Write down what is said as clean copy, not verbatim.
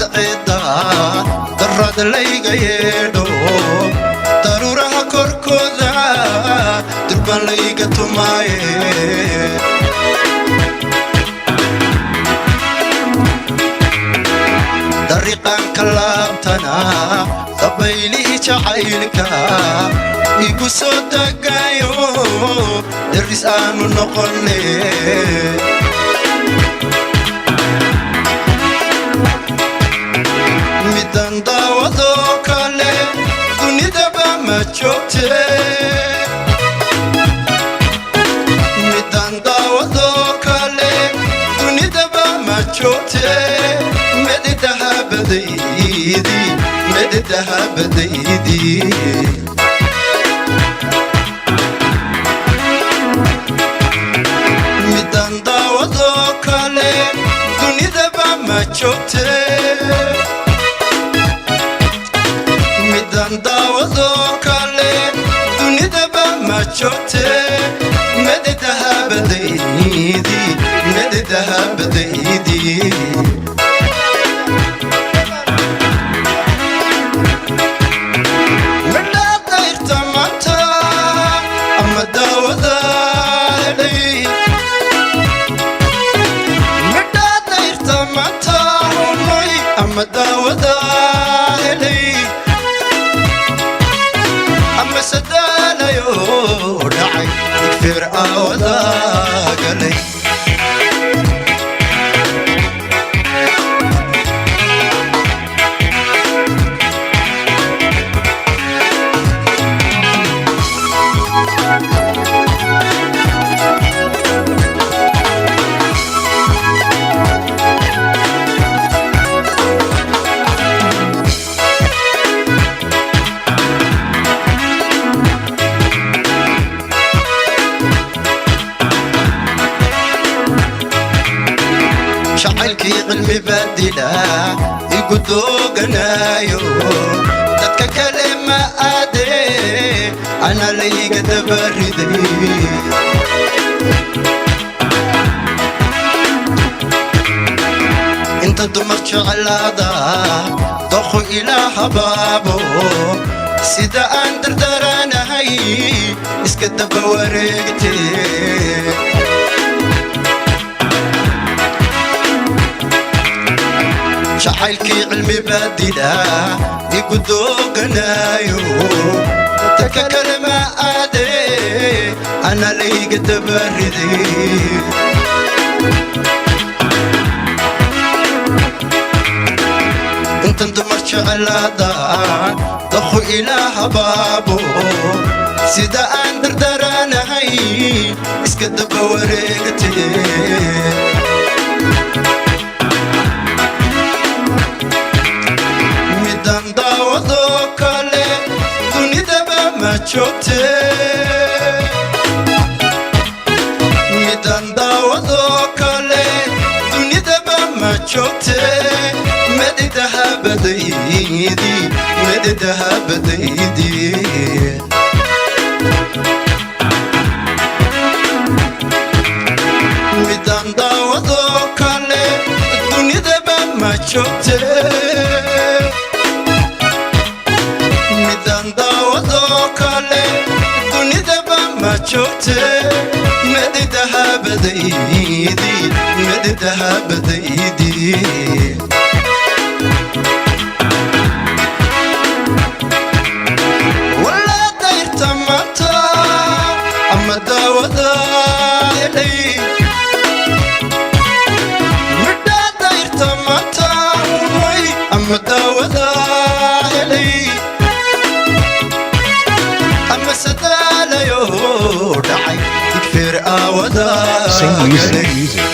Cadceedda darrad layga yeedho, daruuraha korkooda durban layga tumaaye. Dariiqaanka laabtana dabaylihii jacaylka igu soo dagayo, daris aanu noqonne. Midan daawadoo kale dunidaba ma joogte, midan daawadoo kale dunidaba ma joogte. Medidahabadaydi, medidahabadaydi. Midan daawadoo kale dunidaba ma joogte, midan daawadoo kale dunidaba ma joogte. Medidahabadaydi, medidahabadaydi. Midhaa dayrta maanta ama daawada helay, midhaa dayrta maanta hunay ama daawada helay, ama sadaalayo dhacay digfeer aawada galay. Jacaylkii cilmi baadila igu dooganaayo, dadka kale ma aadee, ana layga dabariday. Inta dumar jeclaada doqu ilaa habaabo, sida aan dardaranahay iska daba wareegtee. Jacaylkii cilmi baadila igu dooganaayo, dadka kale ma aadee, ana layga dabariday. Intan dumar jeclaada doqu ilaa habaabo, sida aan dardaranahay iska daba wareegtee. Midan daawadoo kale dunidaba ma joogte, midan daawadoo kale dunidaba ma joogte. Medidahabadaydi, medidahabadaydi. Midan daawadoo kale dunidaba ma joogte, midan daawadoo kale dunidaba ma joogte. Medidahabadaydi, medidahabadaydi. Walaa dayrta maanta ama daawada helay, midhaa dayrta maanta hunay ama daawada helay, ama sadaalayo dhacay digfeer aawada Sing music. galay. Music.